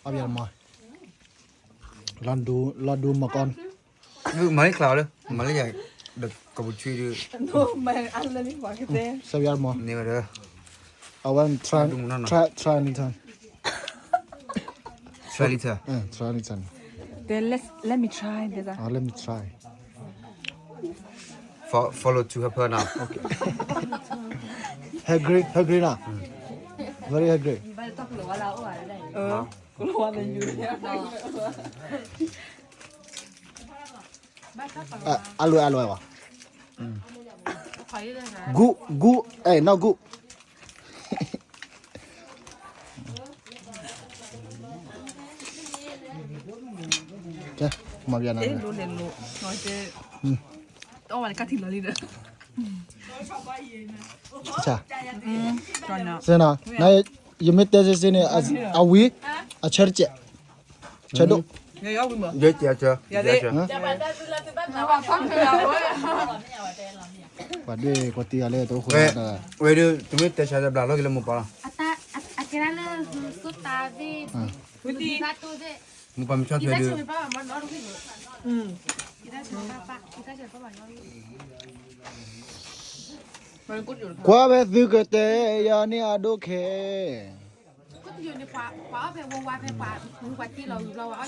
အဘၣ်မး, လီၤဒူမကီ, မၤလၢချါလၢ မၤလၢယၤ, ဒီးကပူၤဆွံဒုး, စဘၣ်မး, န့ၣ်ဝဲဒီး, I want try, try, try anytime. Try later. Try anytime. Then let's, let me try this. Let me try. Fo-, follow to her now. Okay. Hungry, hungry now. Very hungry. အလွဲအလွဲဝဲ, good, good, eh, not good. ကဲ, မၤဘၣ်နၤ, တၢ်, န ယမ့ၢ်တဲစ့စ့န့ၣ် အဝံၤ အဆၢတကဲး, ဆၢဒိၣ်, ယဲကဲးဆၢ, ပှၤဒ့ကွၢ်တံၢ်အီၤလၢတအိၣ်ဃိ, ဝဲဒၣ် တမ့ၢ်တဲဆၢတဘျီလီၤက့ၤလၢမိၢ်ပၢ်လီၤ, မိၢ်ပၢ်မ့ၢ်ဆီၣ်ထွဲဒုး, ကွၢ်ဖဲသုကတဲယၤန့ၣ်အဒိၣ်ခဲ, ပှၤအီၣ်ဖဲဝါဝါဖဲပှၤ, ပှၤတ့လီၤဝံၤဘျီဝဲအီၣ်